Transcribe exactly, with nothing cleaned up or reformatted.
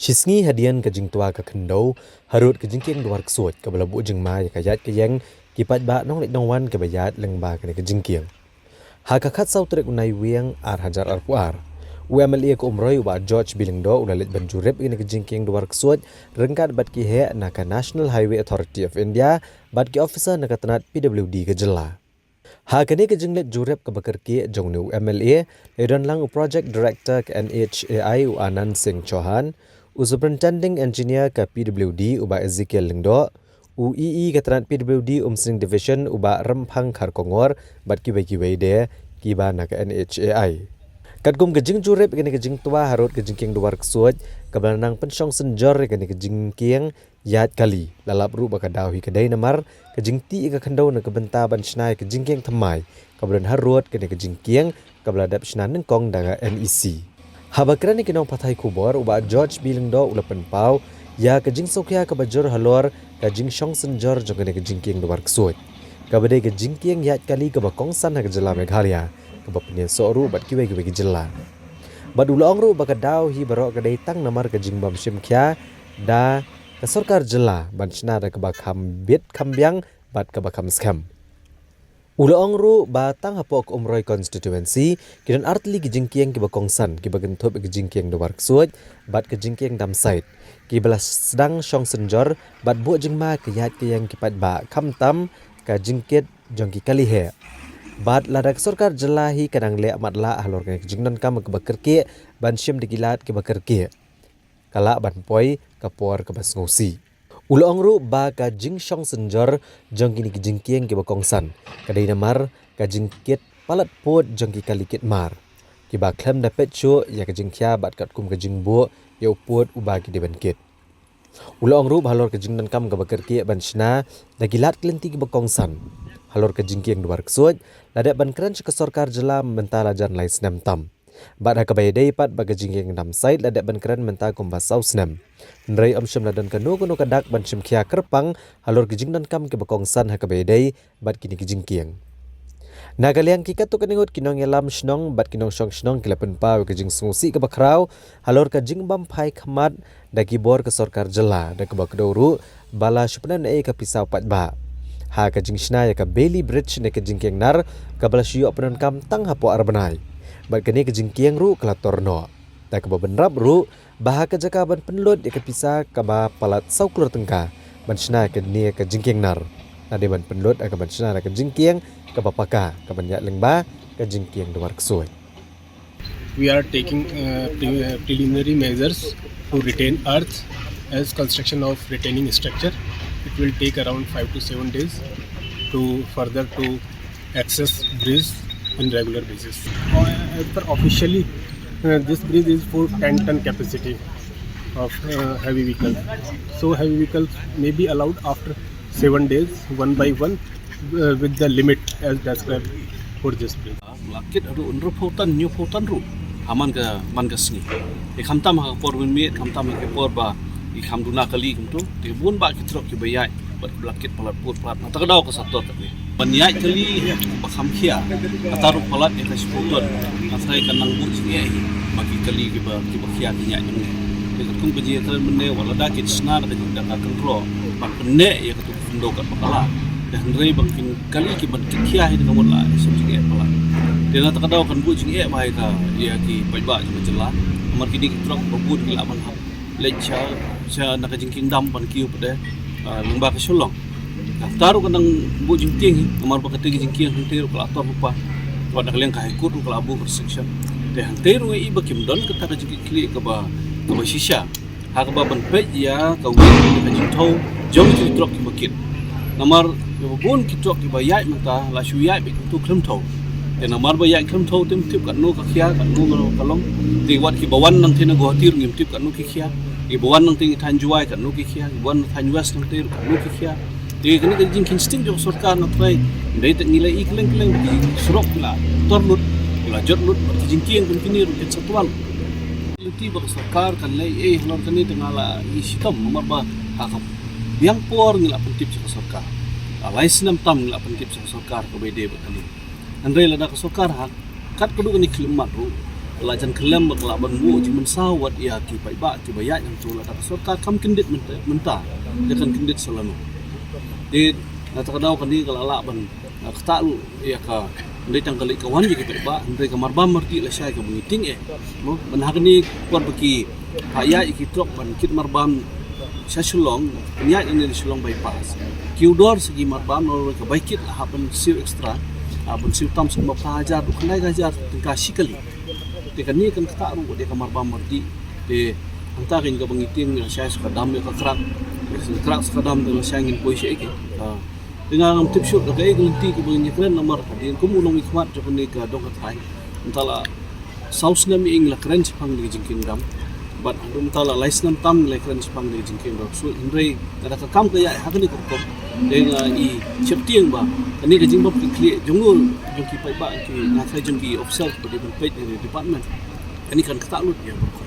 Shi sngi hadien ka jingtwa ka khyndew harud ka jingkieng Dwar Ksuid, kaba la buh jingma ïa ka ïaid ka ïeng ki paidbah nongleit nongwan kiba ïaid lyngba kane ka jingkieng. Ha ka khatsaw tarik u Naiwieng ar hajar arphew ar, u M L A ka Umroi u Bah George B Lyngdoh u la leit ban jurip ïa kane ka jingkieng Dwar Ksuid ryngkat bad ki heh na ka National Highway Authority of India bad ki officer na ka tnat P W D ka jylla. Ha kane ka jingleit jurip kaba kyrkieh jong une u M L A, la don lang u Project Director ka N H A I u Anand Singh Chauhan, u Superintending Engineer ka P W D u Bah Ezekiel Lyngdoh, u E E ka tnat P W D Umsning Division u Bah Rymphang Kharkongor, bad kiwei kiwei de kiba na ka N H A I. Katkum ka jingjurip ïa kane ka jingtwa harud ka jingkieng Dwar Ksuid, kaba la nang pynshong synjor ïa kane ka jingkieng ïaid kali, la lap ruh ba ka daw hi ka dei namar ka jingtih ïa ka khyndew na ka bynta ban shna ïa ka jingkieng thymmai kaba don harud kane ka jingkieng, kaba la dep shna nyngkong da ka N E C. Haba kren ïa ki nongpathai khubor, u Bah George B Lyngdoh u la pynpaw ïa ka jingsngewkhia kaba jur halor ka jingshong synjor jong kane ka jingkieng Dwar Ksuid, kaba dei ka jingkieng ïaid kali kaba kongsan ha ka jylla Meghalaya, kaba pynïasoh ruh bad kiwei kiwei ki jylla. Bad u la ong ruh ba ka daw hi baroh ka dei tang namar ka jingbym shim khia da ka sorkar jylla ban shna da kaba kham bit kham biang bad kaba kham skhem. U la ong ruh ba tang hapoh ka Umroi constituency ki don artylli ki jingkieng kiba kongsan, kiba kynthup ïa ka jingkieng Dwar Ksuid bad ka jingkieng Damsait, kiba la sdang shong synjor bad buh jingma ka ïaid ka ïeng ki paidbah, khamtam ka jingkit jong ki kali heh. Bad lada ka sorkar jylla hi ka dang leh matlah halor kane ka jingdonkam kaba kyrkieh ban shim da ki lad kiba kyrkieh, ka lah ban poi ka por kaba sngewsih. U la ong ruh ba ka jingshong synjor jong kine ki jingkieng kiba kongsan ka dei namar ka jingkit palat pud jong ki kali kit mar, kiba khlem da peit shuh ïa ka jingkhia bad katkum ka jingbuh ïa u pud uba ki dei ban kit. U la ong ruh ba halor ka jingdonkam kaba kyrkieh ban shna da ki lad ki lynti kiba kongsan halor ka jingkieng Dwar Ksuid, la dep ban kren sha ka sorkar jylla mynta la jan lai snem tam. Bad ha kaba ïadei pat bad ka jingkieng Damsait, la dep ban kren mynta kumba saw snem. Hynrei ym shym la don kano kano ka dak ban shim khia kyrpang halor ka jingdonkam kiba kongsan ha kaba ïadei bad kine ki jingkieng. Na ka liang ki katto katne ngut ki nongïalam shnong bad ki nongshong shnong ki la pynpaw ïa ka jingsngewsih kaba khraw halor ka jingbym phai khmat da ki bor ka sorkar jylla, da kaba kdew ruh ba la shu pyneh ei ka pisa u paidbah ha ka jingshna ïa ka Bailey Bridge ne ka jingkieng nar, kaba la shu ïoh pyndonkam tang hapoh ar bnai. Bad kane ka jingkieng ruh ka la tor noh, da kaba bynrap ruh ba ha ka jaka ban pynlut ïa ka pisa kaba palat saw klur tyngka ban shna ïa kane ka jingkieng nar, la dei ban pynlut ïa ka ban shna ïa ka jingkieng kaba paka, kaban ïaid lyngba ka jingkieng Dwar Ksuid. We are taking uh, pre- uh, preliminary measures to retain earth as construction of retaining structure. It will take around five to seven days to further to access bridge on regular basis. Uh, as per officially, uh, this bridge is for ten ton capacity of uh, heavy vehicles. So heavy vehicles may be allowed after seven days, one by one, uh, with the limit as described for this bridge. Lakit adu unru photon, new photon ru. Aman ka man ka sngi. E khamtam ha por min miet, khamtam ha por ba i kham duna kali kumtu. Te bun ba ki trok ki bayai, bat ki lakit palat pur palat. Nata ka daw ka sator kat ni. Ban ïaid kali ba kham khia. Kata ruh palat ïa ka sipur ton. Nata ka nang buh jingeh hi ba ki kali kiba kiba khia ki ïaid nang. Te katkum ka jingïatren mynne wat lada ki sna da ka jingdaka kynroh. Ba pyneh ïa katu ka khyndew kat ba ka la. Te hynrei ba kin kali kiban kit khia hi da ka mut la sum jingeh palat. Te nata ka daw kan buh jingeh ba ïa ka ïa ki paidbah jong ka jylla. Namar kine ki trok ba bun ki lah ban hap leit sha sha na ka jingkieng dam ban kiew pat de lyngba ka Shillong. Kata ruh ka nang buh jingtieng hi namar ba kata ka jingkieng hangtei ruh ka la tor lypa. Wat na ka liang ka High Court ruh ka la buh restriction. Te hangtei ruh ngi i ba kim don kata ka jingkieng khlieh kaba kaba shisha ha kaba ban peit ïa ka wei ka jingthaw jong ki trok kiba kit. Namar kaba bun ki trok kiba ïaid mynta la shu ïaid ba kim tu khlem thaw. Te namar ba ïaid khlem thaw te ym tip katno ka khia katno ka long. Te wat kiba wan nangtei na Guwahati ruh ngim tip katno ki khia. Kiba wan nangtei thaiñ Jowai katno ki khia, kiba wan thaiñ West nangtei ruh katno ki khia. Te kane ka jingkheiñ sting jong sorkar na trai. Dei te ngi la i kylleng kylleng ki surok ki la tor lut, ki la jot lut, ki jingkieng kum kine ruh kin sa twa lut. Lynti ba ka sorkar kan leh ei halor kane te nga la i shitom namar ba ha ka biang por ngi la pyntip sha ka sorkar. Lai snem tam ngi la pyntip sha ka sorkar kaba ïadei bad kane. Hynrei lada ka sorkar ha kat ka dei kane khlem mat ruh la jan khlem ba ka lah ban buh jingmynsaw wat ïa ki paidbah kiba ïaid hangto, lada ka sorkar kam kyndit mynta, mynta te kan kyndit sa lano. Te na kata ka daw kane ka la lah ban, ah, ktah ruh ïa ka, hynrei tang ka leit ka wan ïa ki paidbah, hynrei ka marbam mardih lashai kaba ngi tieng eh. Mo, ban ha kane por ba ki ha ïaid ïa ki trok ban kit marbam sha Shillong, pynïaid ïa kane na Shillong bypass. Ki u dor sa ki marbam, na ka bai kit la hap ban siew extra, ah, ban siew tam sha kaba phra hajar, khyndai hajar tyngka shi kali. Te kane kan ktah ruh ïa ka marbam mardih. Te hangta kane kaba ngi tieng lashai sa ka dam ïa ka krak. Krak sa ka dam te lashai ngin poi sha ïa ki. Ah, te nga ngam tip shuh da kaei ka lynti kaba ngin ïakren namar hadien kum u nongmihkhmat jong kane ka dong ka thaiñ, mynta la saw snem ïa ngi la kren shaphang ïa ka jingkieng dam. Bad mynta la lai snem tam ngi la kren shaphang ïa ka jingkieng dam. So hynrei lada ka kam ka ïaid ha kane ka rukom, te nga i sheptieng ba kane ka jingbam ki khlieh jong u, jong ki paidbah, ki, nga tharai jong ki officer ba dei ban peit ïa ka department, kane kan ktah lut ïa ka rukom.